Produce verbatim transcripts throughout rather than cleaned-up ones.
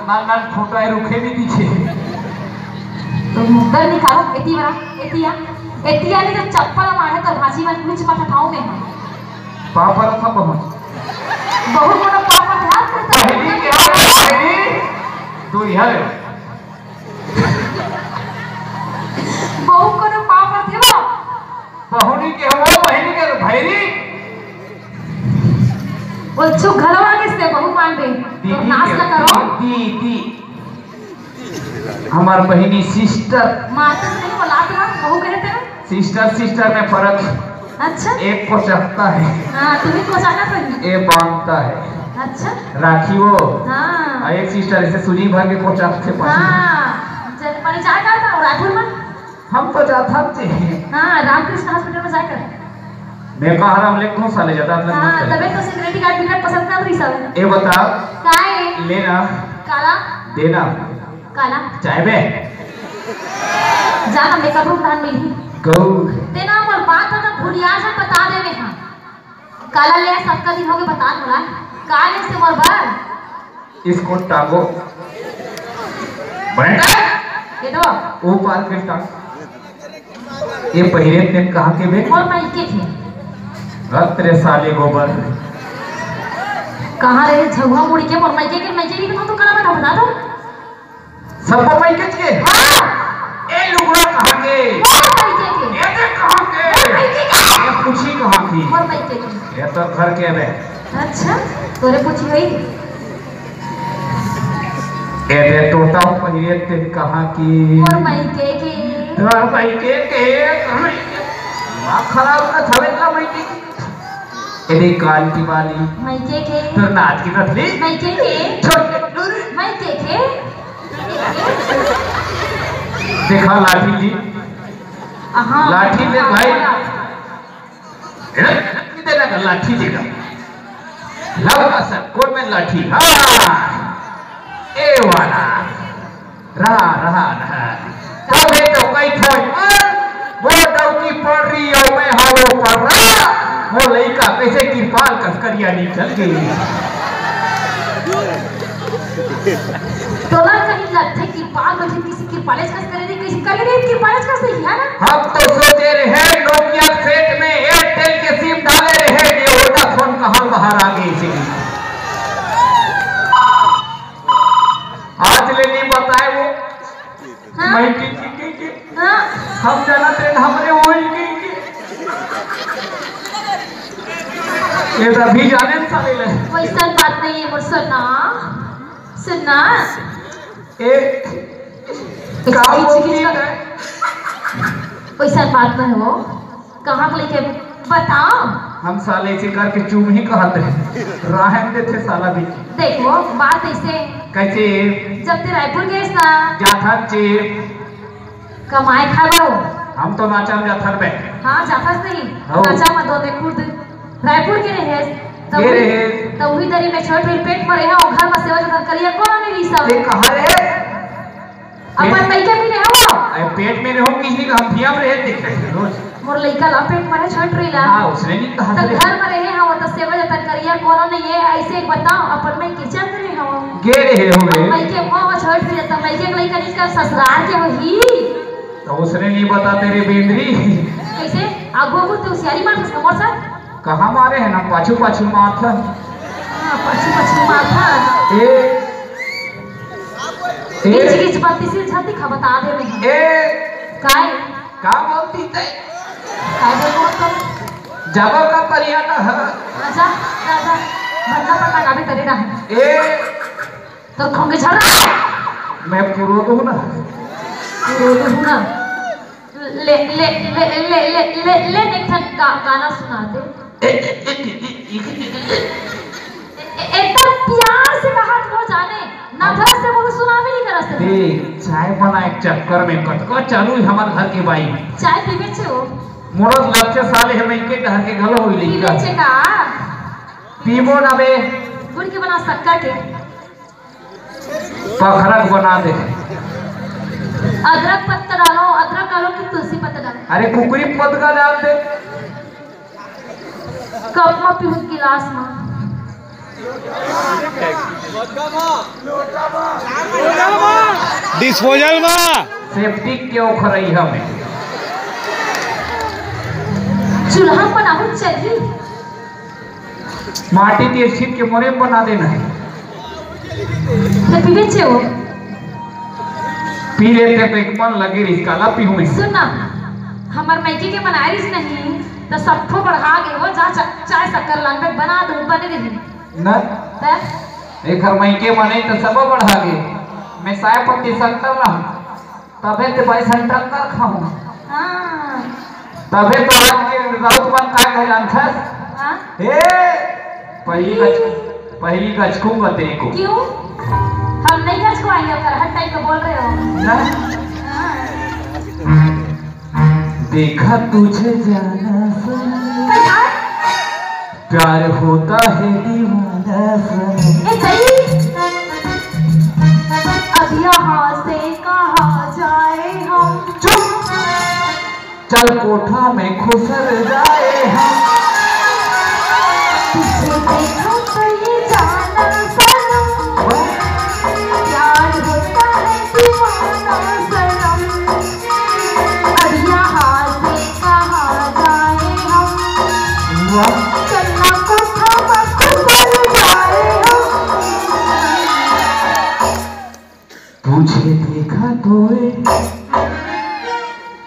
लाल लाल photo है, रुखे भी दिखे। तो मुद्दर निकालो, एती वाला, एती आ, एती आ, नहीं तो चप्पल मारे तो भाजी मन कुछ पठठाओ में हम। पापा रखा पहुंच। बहुत बड़ा पापा ध्यान करता है। पहली क्या है? पहली? तू यहाँ ले। बहुत कोनो पापा थे वो। पहुनी के हो, बहनी के भैरी। वो चुप घरवा के से बहू मान दे। तो दीदी नाच के ना करो। दीदी। हमार बहिनी सिस्टर। माता से नहीं बोला तो बहू कहते हो। सिस्टर, सिस्टर में फर्क। अच्छा। एक को चखता है। हाँ, तुम्हें को चाहता था। ये बांधता है। अच्छा। राखी वो। हाँ। और एक सिस्टर ऐसे सुजी भर के को चाहते पास। हाँ। जब पहले जाए का था रायपुर में। हम तो जाथन जी। हाँ, रामकृष्ण हॉस्पिटल में जाकर। मैं कहा राम ले कौन साले जाता अपने हाँ, मुंह से। तबे तो सिक्योरिटी गार्ड बिना पसंद ना रही सब। ए बता। काय? लेना। काला? देना। काला? चाय बे। जाना मेकअप रूम धान मिली। गौ। तेना मोर बात हो तो भूलिया जा बता देवे हाँ। काला ले सबका दिन होगे बता मोला। का ले से मोर बर? इसको टांगो। बेटा। ये तो। वो पार फिर टांग। ये पहिरे तेन कहाँ के बे? मोर मायके के। रत रे साले गोबर। कहाँ रहे झगुआ मुड़ी के मोर मायके के, मायके के तो कला बता बता दो। सबको मायके के? हाँ। ए लुगड़ा कहाँ के? मोर मायके के। ये दे कहाँ के? मोर मायके के। ये पूछी कहाँ की? मोर मायके के। ये तो घर के बे। अच्छा, तोरे पूछी होई? ए दे टोटा पहिरे तेन कहाँ की? मोर मायके के। तोर मायके के, कहाँ के? दिमाग खराब ना थवे ना मायके के। ए दे कान की बाली। मायके के। तोर नाक की नथली। मायके के। छोटे टूरी। मायके के। देखा लाठी जी। हाँ। लाठी ले भाई। ए, दे ना लाठी देगा। लगा सर, कोन में लाठी? हाँ, ए वाला। रहा, रहा, रहा। तबे तो कई ठो पर वो डौकी पड़ रही हो, मैं हालो पड़ रहा। वो लइका कैसे किरपाल कस करिया निकल गई। तोला कहीं लगथे किरपाल में किसी किरपालेच कस करे नहीं, किसी करे नहीं किरपालेच कस नहीं है ना? हम तो सोचे रहे Nokia सेट में Airtel के सिम डाले रहे, ये Vodafone कहाँ बाहर आ गई इसी। आज ले नहीं बताए वो। हाँ? मैं की, की, की, की। हाँ? हम जाना तेरे हमरे वही की, की। ये तो अभी जाने न साले ले। वैसन बात नहीं है, मोर सुना। सुना। ए, का बोलती है? वैसन बात नहीं हो। कहाँ के लेके बताओ? हम साले से करके चुम ही कहत रहे। राहन देथे साला भी। देखो, बात ऐसे। कैसे? जब ते रायपुर गए ना। जाथन चे। कमाए खाए बर। हम तो नाचा में जाथन बे। हाँ, जाथस नहीं। हो। नाचा में दो दे खुद। रायपुर के रहे। के रहे? तो वही दरी में छोट रही, पेट में रहे, वो घर में सेवा जतन करिए, कोनो नहीं रही सब। ते कहाँ रहे? अपन लइका भी रहे हो। अरे पेट में रहो, किसी का हम धिया में रहे, देख रहे हैं रोज। मोर लइका ला पेट में रहे, छोट रही ला। हाँ, उसने नहीं कहा तो था। घर में रहे हो, तो सेवा जतन करिए, कोनो नहीं है, ऐसे एक बताओ, अपन में के चल रहे हो। गे रहे हो बे। मैं के वो, वो छोट रही, तो मैं के लइका नहीं कर ससुराल के वही। तो उसने नहीं बता तेरे बेंदरी। कैसे? आगू आगू तो होशियारी मार, मोर साथ। कहाँ मारे है ना, पाछू पाछू मारथन। हाँ, पाछू पाछू मारथन। ए, ए, गिच गिच बत्ती से छाती खा बता दे में। ए, काय? का बोलती तै? काय बोल बोल तो? जाबो का तरिया ना है। आजा, आजा। भंडा पर लगावे करे ना। ए, तो खोंगे झरा। मैं पुरोध हूँ ना। पुरोध हूँ ना। ले, ले, ले, एक ठन गा-, गाना सुना दे। ए, ए, ए, ए, ए, ए, ए, एकदम प्यार से कहा कि वो जाने, नखरा से बोलो, सुना भी नहीं करा से। ए, चाय बनाए चक्कर में कतका चालू है हमार घर के बाई। चाय पीबे छे वो? मोरत लच्छे साले है, मैं के घर के गलो होई पीबे लइका। छे का? पीबो ना बे। गुड़ के बना शक्कर के। पखरक बना दे। अदरक पत्ता डालो, अदरक डालो कि तुलसी पत्ता डालो? अरे कुकरी पत्ता डाल दे। कप में पीहू गिलास में। डिस्पोजल मा। सेप्टिक के ओखरई हवे। चूल्हा बनाहू चलही। माटी के छीट के मोरे बना देना है। ले पीबे छे वो। पी लेते तो एक मन लगे रिस, काला पीहूं मैं। सुन ना, हमर मइके के मनाए रिस नहीं, तो सट्ठो बढ़ा गे वो, जा चा-, चाय शक्कर लान पे बना दो, बने रही। ना? त? एकर मइके मने तो सब बढ़ा गे। मैं चाय पत्ती शक्कर लाऊं। तभे ते बाईस घंटा कर खाऊं। हाँ। तभे तो आज के राउत मन का कहे जानथस? हाँ। ए, पहली गच-, पहली गचकूंगा तेरे को। क्यों? हम नहीं गचकवाएंगे, अगर हर टाइम तो बोल रहे हो। ना? हाँ। देखा तुझे जाना सनम। कल आज प्यार होता है दीवाना सनम। ए, सही। अब यहाँ से कहाँ जाए हम? चुप। चल कोठा में खुसर जाए हम। तुझे देखा तो ये जाना सनम। वाह। प्यार होता है दीवाना सनम। अब यहाँ से कहाँ जाए हम? वाह। चलना कोठा में खुसर जाए हम। तुझे देखा तो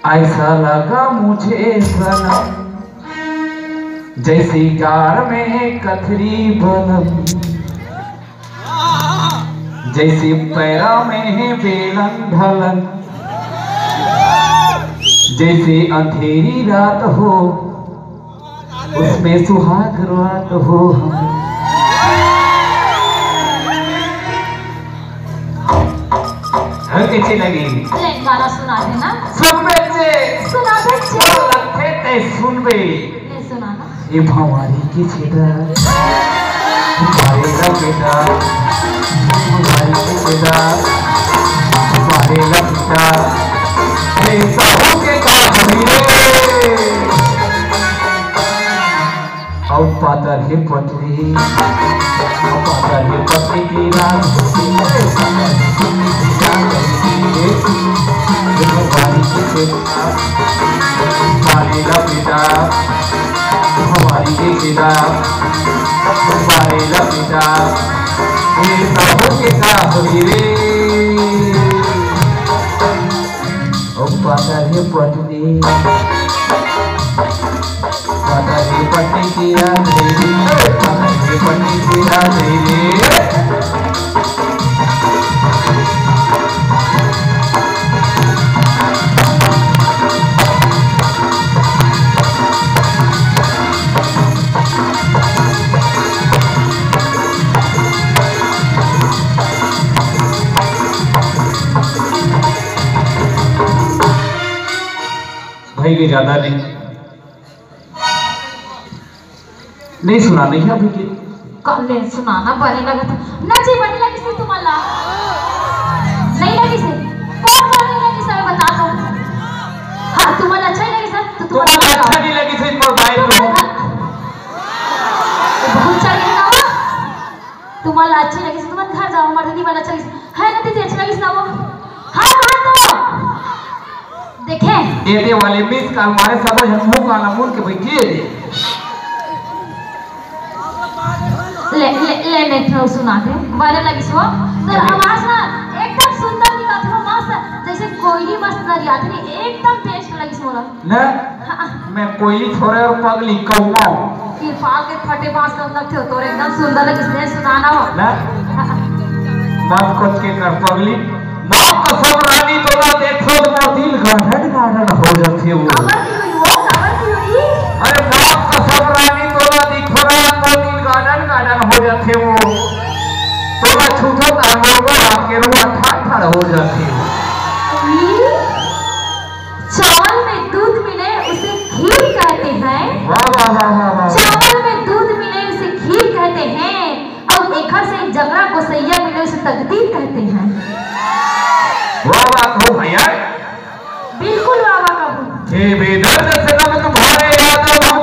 ऐसा लगा मुझे सनम, जैसे गार में है कथरी बलम। जैसे पैरा में है बेलन ढलन, जैसे अंधेरी रात हो, उसमें सुहाग रात हो हम। हाँ, कैसी लगी? ले, गाना सुना देना। सुन बच्चे। सुना बच्चे। वो लगते ते सुन बे। ले, सुना ना। ये भंवारी के छेदा, मारेला बेटा, भंवारी के छेदा, मारेला बेटा, हे साहू के का होई रे? अउ पातर हे पटरी, अउ पातर हे पटरी की रात होती है, पातर हे पटरी की रात होती है। ये भंवारी के छेदा, मारेला बेटा, भंवारी के छेदा, मारेला बेटा, ये साहू के का होई रे? ओ पातर हे पटरी, पातर हे पटरी की रात रे, पातर हे पटरी की रात रे। भाई के ज्यादा नहीं, नहीं सुना, नहीं है अभी के। कल ले सुनाना बने लगत हे। ना जी, बने लगिस हे तुम्हारा। नहीं लगिस हे। कौन बने लगिस हे, बता दो। हाँ, तुम्हारा अच्छा ही लगिस हे, तो तुम्हारा तुम्हारा अच्छा नहीं लगिस हे, पर भाई तुम्हारा घर। बहुत चढ़ गया ना वो। तुम्हारा अच्छी लगिस हे, तुम्हारा घर जाओ, हमारे नहीं वाला अच्छा लगिस हे। है ना दीदी, अच्छा लगिस ना वो? हाँ, कहा तो? देखे? एदे वाले मिस कॉल मारे, सब झन मुंह काला मुन के बैठिए दे। ले, ले, ले, ले, थोड़ा सुना दे। बने लगिस वो। तो आवाज ना एकदम सुंदर निकलत हे, मस्त, जैसे कोयली मस्त लग जाती है, एकदम बेस्ट लगिस मोला। ना? हाँ। मैं कोयली थोरे अउ पगली कौआ। फिर पाल के फटे बांस लगथे, तोर एकदम सुंदर लगिस, ले सुनाना हो। ना? मत कुछ के कर पगली। माँ कसम रानी तोला देखो तो मोर दिल गार्डन गार्डन हो जाथे वो। काबर की हुई वो? काबर की हुई? अरे माँ कसम रानी तोला देखो ना मोर दिल गार्डन गार्डन हो जाथे वो। तोला छूथो त मोर आपके रुआ ठाड़ ठाड़ हो जाथे वो। ई? चावल में दूध मिले उसे खीर कहते हैं। वाह, वाह, वाह, वाह, वाह। चावल में दूध मिले उसे खीर कहते हैं, और एकर से जगरा गोसैया मिले उसे तकदीर कहते हैं। वाह, वाह, कहू भैया। बिल्कुल वाह, वाह कहू। हे बेदर्द सनम तुम्हारे यादों हम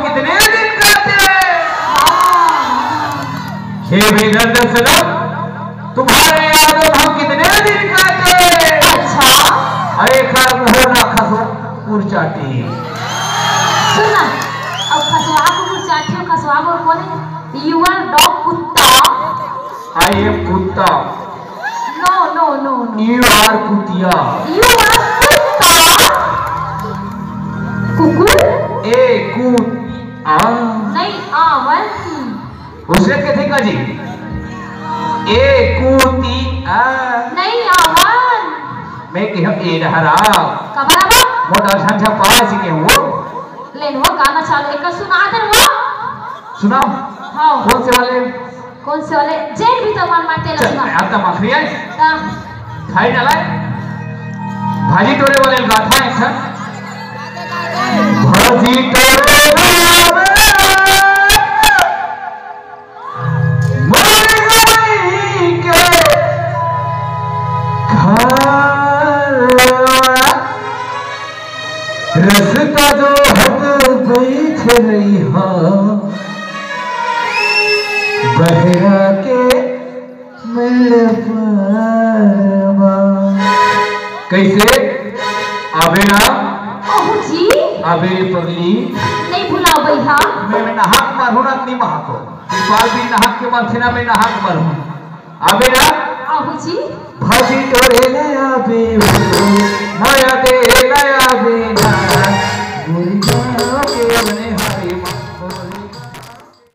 हे बेदर्द सनम, तुम्हारे याद में हम कितने दिन काटे। अच्छा। अरे खर मोहर ना खसवा कुर चाटी। सुन ना, अब खसवा कुर चाटी, खसवा कुर कौन है? You are dog, कुत्ता। I am कुत्ता। No, no, no, no। You are कुतिया। You are कुत्ता। कुकुर? ए, कुत-, आ। नहीं, आवन। उसे कथे का जी? ए, कुतिया। नहीं, आवन। मैं कहा, ए डहरा। कबर आवा? मोटा झंझा पास के हूँ। ले लो, गाना चालू, एक सुना दे वो। सुनाओ। हाँ। कौन से वाले? कौन से वाले? जेन भी तो मन मारते चल, लगना। मैं आता माखरी है। हाँ। खाई डाला है। भाजी टोरे वाले गाथा है, अच्छा। भाजी टोरे वाले मर गई के खावा। रस्ता जो हद बीच रही हो, बहरा के मिल पावा। कैसे? अबे ना। ओहो जी। अबे पगली। नहीं भुलाओ भैया। मैं, मैं नहाक मारू ना अपनी माँ को। त्रिपाल भी नहाक के मारथे ना, मैं नहाक मारू। अबे ना। आहू जी। भाजी टोरे नया बेवो, माया दे नया बेना, मुर्गा